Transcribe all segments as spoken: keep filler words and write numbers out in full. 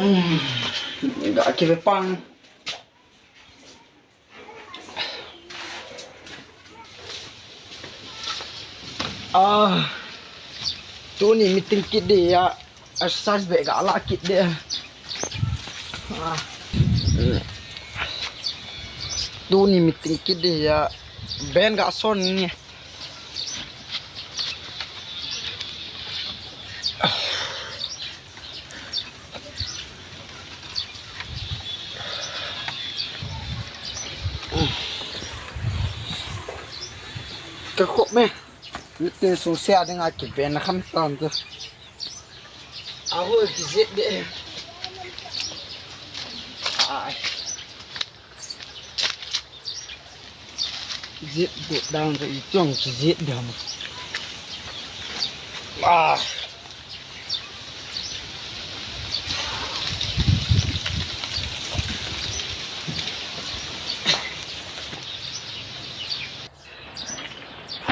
Ga kive pang. Ah, tuni meeting kit dia, exercise beh ga la kit dia. Ah, tuni meeting kit dia, ben ga son ni. Ka khop me. Nitin sung sia ding a kiven na kham tan tu. A ho kizet de. Ai. Zit bu dang ka i chong ki zit dam. Ah.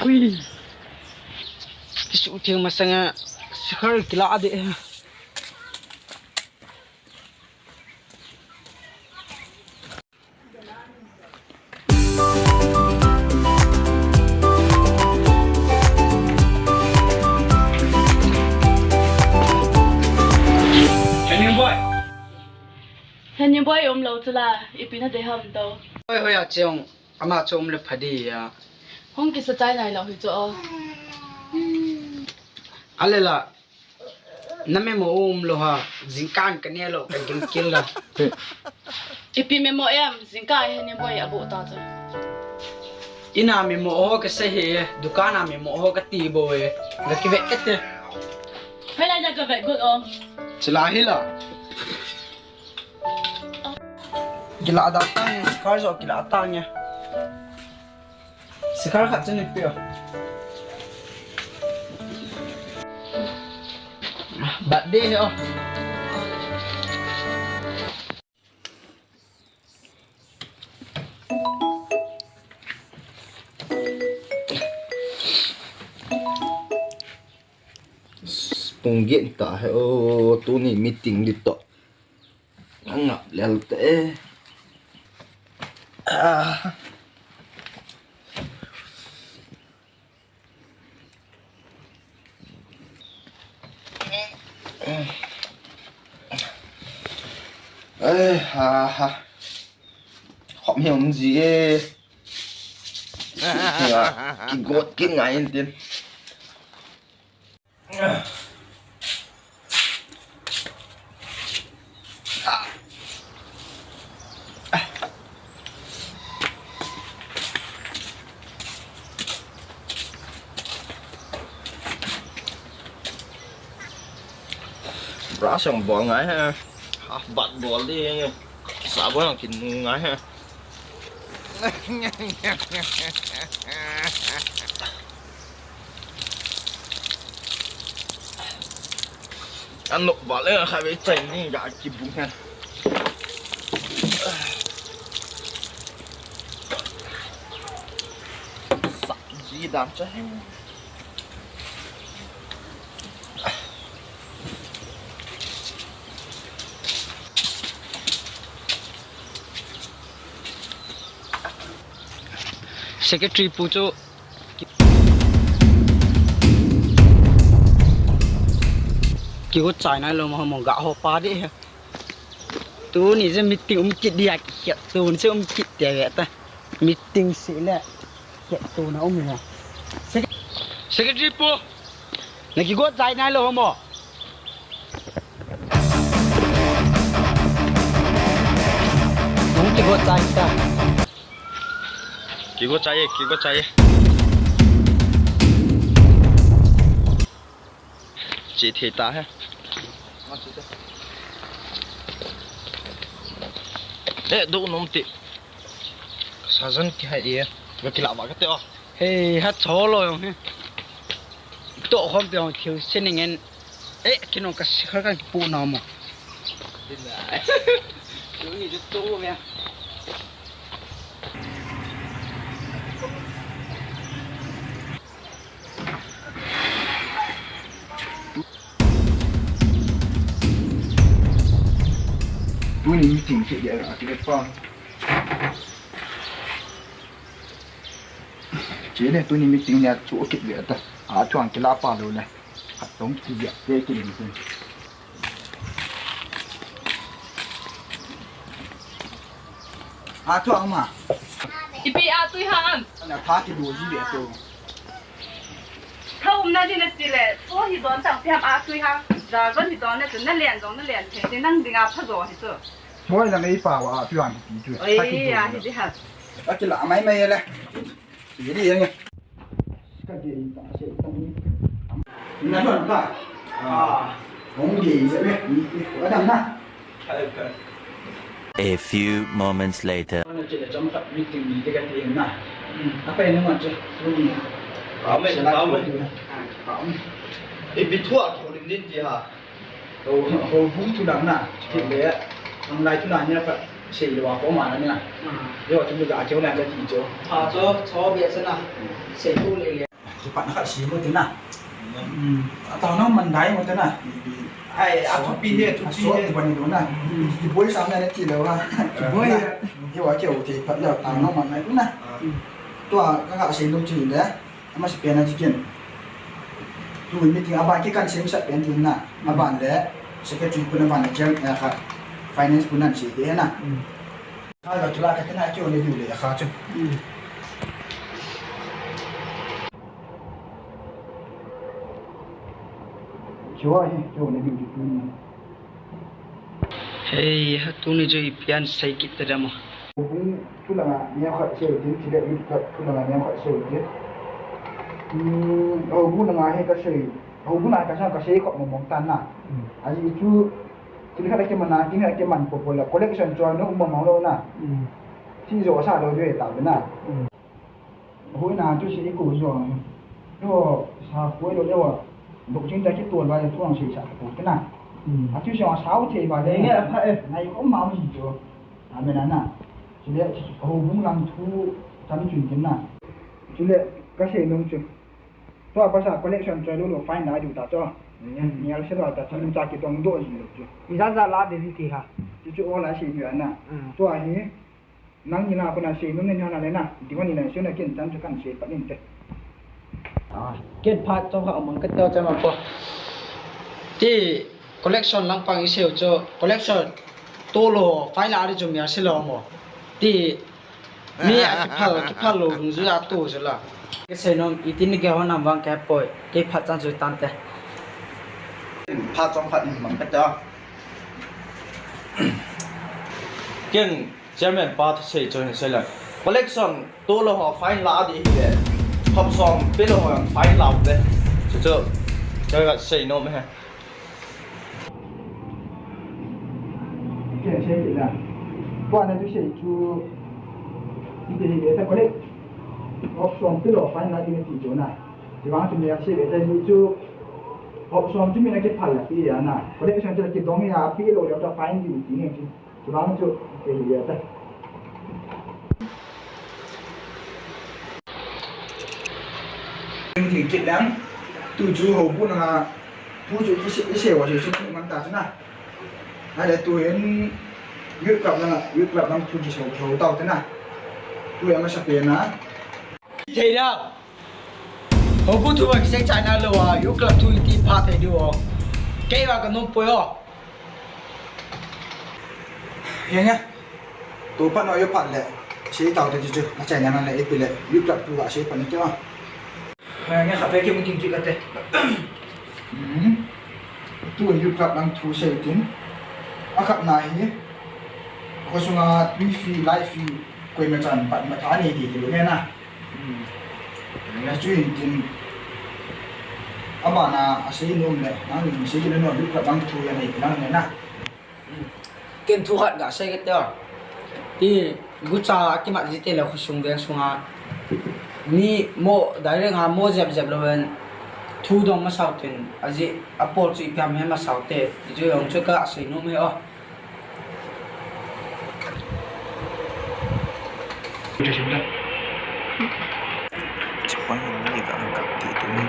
Hui. Kisu theng masanga sikhar kila de. Henning boy. Henning boy um lo chula, ipi na de ham to. Hoi hoi a cheong, ama chom le phadi ya. Hong kisa chai nai lo hi cho. Alela. Na memo um lo ha, jingkah ka ne lo, ka ging kil la. Ipi memo em, jingkah he ni boi abu ta cha. Ina memo ho ka se he, dukan a memo ho ka ti boi, la ki vet ka te. Hai lai na ka vet gut o. Chila hi la. Kila da tang, kar jo kila tang ya. Sikhar khat chun ipi o. Birthday ni o. Pung get ta he o, tuni meeting di to. Ngap lel te. Ah. Eh, ha, ha. Khom hi um ji e. Ki got kin ngai in tin. Brush ang bol ngai he. Half bath bol di he. Sabon ang kinu ngai he. Ano bale kha ve chai ni ga kibung he. Sa ji dam cha he. Secretary pu chu kigo chai nai lo mo, mo ga ho pa de. Tuni je meeting um kit dia ki khet tun se um kit te ve ta. Meeting si le. Ke tu na um na. Sek-, Secretary pu. Na kigo chai nai lo mo. Nang kigo chai ta. Kigo chai, kigo chai. Che thei ta he. Eh, do nom ti. Sajan ki hai e. Ga kila ba ka te o. Hei, ha cho lo yong he. To khom pe yong thiu sining en. Eh, kino ka sikhar kan ki pu na mo. Din na. Tu ni tu tu me. Tuni meeting kit dia, a kile pa. Chele, tuni meeting nia chu kit dia ta. A chuang kila pa lo le. Khat tong kiti dia, te kile meeting. A chuang ma. Ipi a tui ham? Na tha ki do ji dia to. Tha um na ni na ti le, to hi don tang piam a tui ha. Dragon hi don na tu na lian dong na lian thei, nang dinga pha zo hi chu. Moi la mei pa wa tu an ti chu. Oi, a hi di ha. A kila mai mai le. Ti di yang. Ka ge ta se ta ni. Na don ta. Ah. Hong ge se me. Ni ni wa dam na. A few moments later. Ana chele chom khat meeting ni te ka ti na. A pa ni ma che. Amen. Amen. Ipi thu a kiholim din ti ha. Ho, houbung thu lang na, chikit le, ang lai thu na nia ka sei le wa ko ma na nia. Yo, chu mi ga keu na ka ti cho. Pha cho, cho be sa na. Sei thu le le. Chu pat na khat sei mo ti na. A ta no man dai mo ti na. Ai, a thu pi he, thu pi he. Ti bani do na. Ti boi sa na ti le wa. Ti boi. Yo, a keu ti pat le ta no man na. Tua ka ka sei lo ti le. Ama si pen a chicken. Tu meeting aban ki kan sem sa pen tin na. Aban le secretary pun aban le chair, eh, kha finance pun nan si te na. Kha ga tula ka tena ki one diu le kha chu. Chua hi ki one diu tu ni. Hei, ha tuni chu ipi an sei kit ta dam o. Houbung thu langa neo khat sei tin, chule youth club thu langa neo khat sei tin. Hmm, houbung langa hi ka sei, houbung langa ka sei, ka sei khop mong mong tan na. Ajeh chu, chule khat a kiman a, kini a kiman popo la, collection chu a nu mong mong lo na. Chi jo sa lo jui ta na. Hoi na chu sei ko jo. Yo, sa ko lo le wa. Dok jing ta ki to ba le tuang sei sa ko te na. A chu sei sa thei ba le. Nge a pha e. Nai ko ma mi jo. Amen na. Chule houbung lang thu tam chun tin na. Chule ka sei nom chu. Tua pasa collection chu lo lo fine la diu ta chu. Ni al se lo ta chu cha ki tong do ji lo chu. Ni za za la de ti ha. Chu chu o la sei diu na. Tua hi. Nang ni na ko na sei nom ni na le na, di wani na sei na ken tan chu kan sei pat ni te. Ah, ken phat chom khat mang ka teo chama po. Ti collection lang pang i sei chu, collection to lo fine la di chu mi a sei lo mo. Ti mi a kiphal, kiphal lo dung ju a to ju la. Ka sei nom i tin ni ke ho nam vang ka poi, ke phat chan chu tan te. Phat chom khat mang ka teo. Ken Chairman pa thu sei chu hin sei le. Collection to lo ho fine la di hi le. Khop som pe lo ho fine la de. Chu chu. Ka ga sei nom he. Ken sei ki la. Kwa na chu sei chu. Ni de hi le ta collect. Khop som pe lo fine la di ni ti chu na. Ti wang chu mi a sei le ta chu. Khop som chu mi na ki phal la pi ya na. Collection chu ki dong ya pi lo le ta fine di ti ni chu. Chuvang chu, kei hi ta. Kin kit lang, tu chu houbung langa, tu chu i sei, i sei wa chu chu man ta chu na. Ahile tu hin, youth club langa, youth club lang tu chu sei, sei tau te na. Tu ya ma sa pe na. Thei da. Houbung thu ba kisei chai na lou a, youth club thu iti pha thei diu o. Kei ba ka nom poi o. Henge. Tu phat no yo phat le. Sei tau te chu chu. A chai na na le ipi le. Youth club thu ba sei phat ni te o. Henge, kha pe ki mu ting ki ka te. Hmm. Tu youth club lang thu sei tin. A khat na hi. Ko sunga tui fee, light fee, koima chan pat ma tha ni ti ti le na. Na chu in tin, abana a sei nom le, nang in sei le no, youth club lang thu ya nei, nang ne na. Ken thu khat ga sei ke te. Ti gucha kimat ji te le khosung veng sunga. Mi mo direct ha mo jep jep lo ven. Thu dong ma sao tin. Aji a pol chu ipi ham he ma sao te. Ti chu jong chu ka sei nom he o. Chapang ni ka ang kap ti tu ni.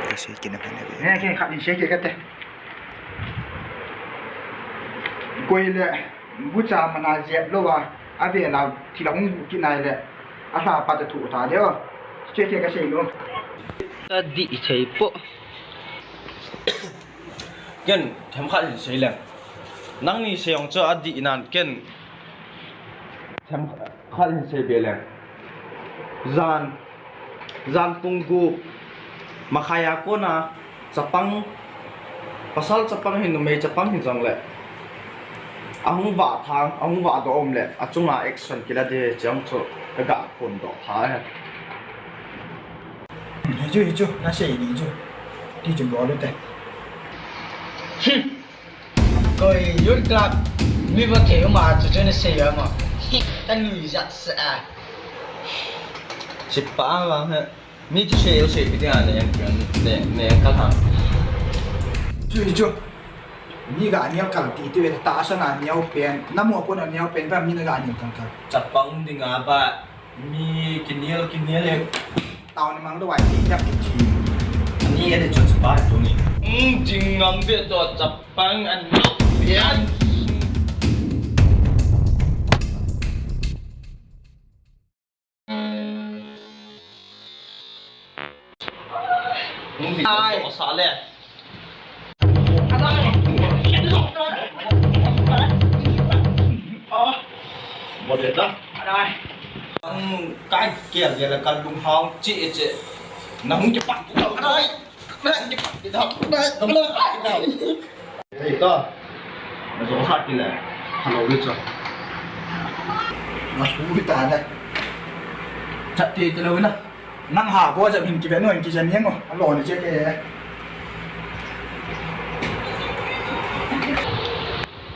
Ka sei kit na pha na ve. Eh, ke khat in sei kit ka te. Koi le. Bucha mana jep lou a, avela thil ahung bu kit nai le, alha pa ta thu ta deu. Che che ka sei lou. Ka dih thei po. Ken themkhat hin sei leng. Nangni sei ong chu adih nan ken themkhat hin sei be leng. Jan, jan pung gup makhai a kona chapang, pasal chapang hin numei chapang hin jong le. Ahung vah thang, ahung vah doh um le, achunga action kila ding chang chu ka ga phon doh tha he. Hichu, hichu, na sei ding chu. Ti chu bol u te. Koi, youth club, mi va thei uma chu chu na sei a ma. Ka nui jat sa a. Sipa vang he. Mi chu sei u sei pi ding a ne, ne, ne ka thang. Chu, chu. Mi ga nial kal ti ti ve ta sa na nial pen. Na mo ko na nial pen ba mi na ga nial kal kal. Chapang ding a ba. Mi kinial, kinial e. Tao ni mang do wai ti yak ti. Ani e de chon spa tu ni. Mm, jing ngam be to chapang an no pian. Ai. Sa le. Ang kai kia dia la kan lung hao chi e che. Na hung ke pak ki thau dai. Na hung ke pak ki thau dai. Dong la kai dai. Ei to. Na zo sa ki le. Hello ri cho. Na su ri ta dai. Chat ti ti lo na. Nang ha, bo jam hin kive nu hin kijen yeng o. Alo ni che ke.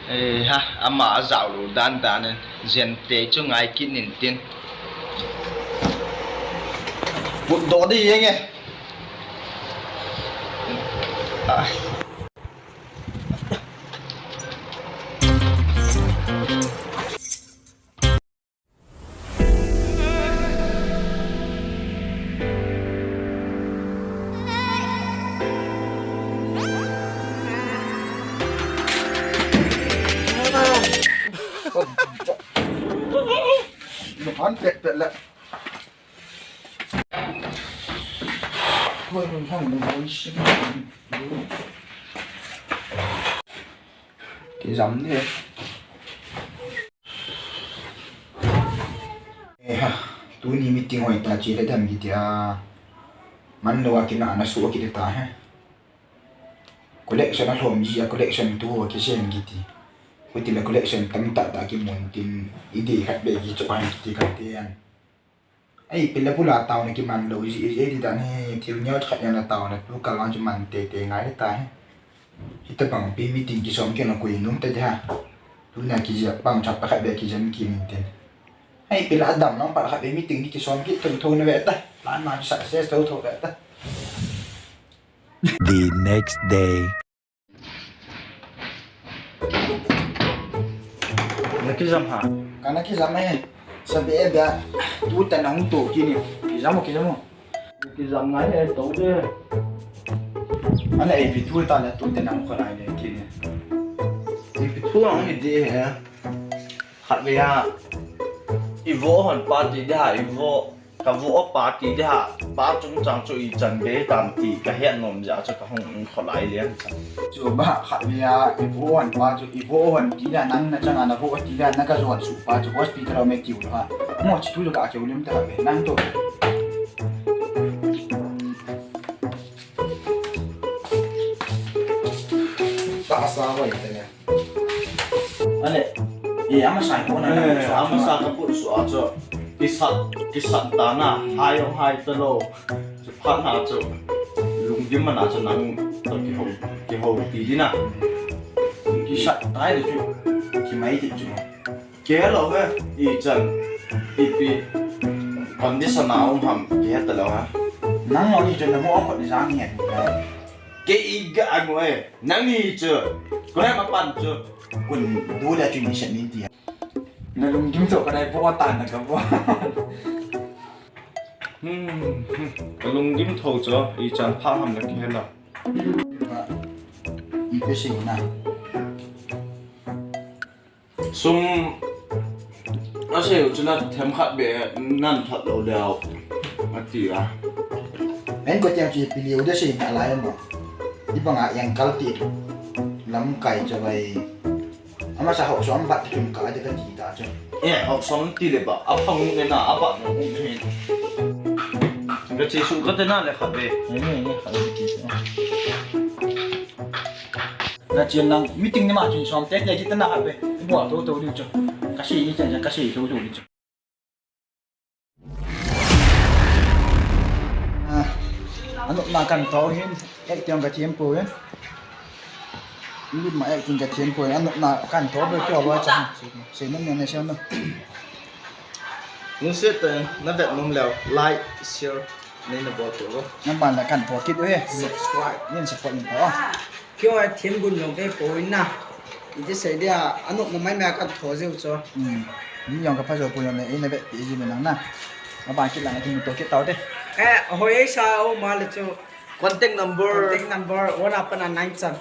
Eh, ha, ama a jao lo dan dan in. Jen te chu ngai kit nin tin. Put do di yeng e. Ah. Luhan pet pet le. Kijam de. Eh ha, tuni meeting hoi ta chi le dam kiti a. Man lo a kina na su kiti ta he. Collection a lhom ji a collection tu ho kisen kiti. Kuti le collection tam ta ta kimun tin i di khat be ki chok han kiti khat te an. Ei, pila pula tauna kiman lo, i, i, i, di dan hi, thil neo khat neo na tauna, tu kal vang chu man tete ngai ta hi. Hita bang pi meeting kisom kina koi num te ha. Tu na kijia bang chap khat be kijen ki min ten. Ei, pila adam nang pa khat be meeting ni kisom ki tho tho na ve ta. Plan ma success tho tho ve ta. The next day. Na kijam ha? Kana kijam e. Sabe e bia. Tu ta na hung to kini. Kijam o, kijam o. Kijam ngai e to de. Ana e pi tu ta la tu ta na hung ko nai le kini. E pi tu ang ni de he. Khat ve a. I vo hon pa ti de ha i vo. Ka vo pa ti de ha, pa chungchang chu ichan be tam ti ka het nom jeh a chu ka hung in kholai lian chan. Chu ba khat ve a, i vo hon pa chu, i vo hon ti na nang na chang a na vo ti na na ka jon su pa chu hospital a me tiu ha. Mo chi tu ka keu lim ta ve nang to. Ta sa hoi te ne. Ale, e, amasa ko na, eh, amasa ka put su a chu. Kisat, kisat ta na, hai ong hai ta lo. Chu phat na chu. Lunggim mana chu nang to kiho, kiho ti di na. Kisat tai de chu. Kimai ti chu. Kei lo he, ichan. Ipi condition a um ham, kei ta lo ha. Nang lo ichan na mo ko ni jang he. Kei ga ang we. Nang ni chu, ko he ma pan chu, kun du le chu ni sha ni ti. Na lunggim chu ka dai vo ta na ka vo. Hmm, hmm. Ka lunggim tho chu, ichan pha ham na ki hela. I pe si na. Sum asei u chu na themkhat beh nan that lou leu ati a. Ven ko tiang chu ipi leu de sei na lai mo. Ibanga yang kal ti lamkai chu vai. Amasa hausa am bat ti chun ka de ka ti ta chu. Eh, hausa am ti le ba, a phang ne na, a ba ne ne. Ka che su ka te na le khat be. Ne ne ne khat be ti. Na chian lang meeting ni ma chun som te te ji ta na khat be. Bua to to diu chu. Ka sei ni chan chan ka sei to to diu chu. Ah, anopna kan tho hin, ek tiang ka thiam poi. Lut ma ek tiang ka thiam poi. Anopna kan tho be kyo loi chan. Sei nom ne sei nom. Nung se te na vet nom leu, like, share, nei na bol to. Na ban la kan tho kit u he. Subscribe. Nin support ni tho. Kyo a thim gun jong kei poi na. Iti sei dia, anop na mai mai a kan tho jeu chu. Hmm. Ni jong ka pha jo poi ne, ina vet pi ji me nang na. Ma ba kit lang a thim to kit tau te. Eh, hoi ei sa o ma le chu. Contact number. Contact number, one a pan a nine chan.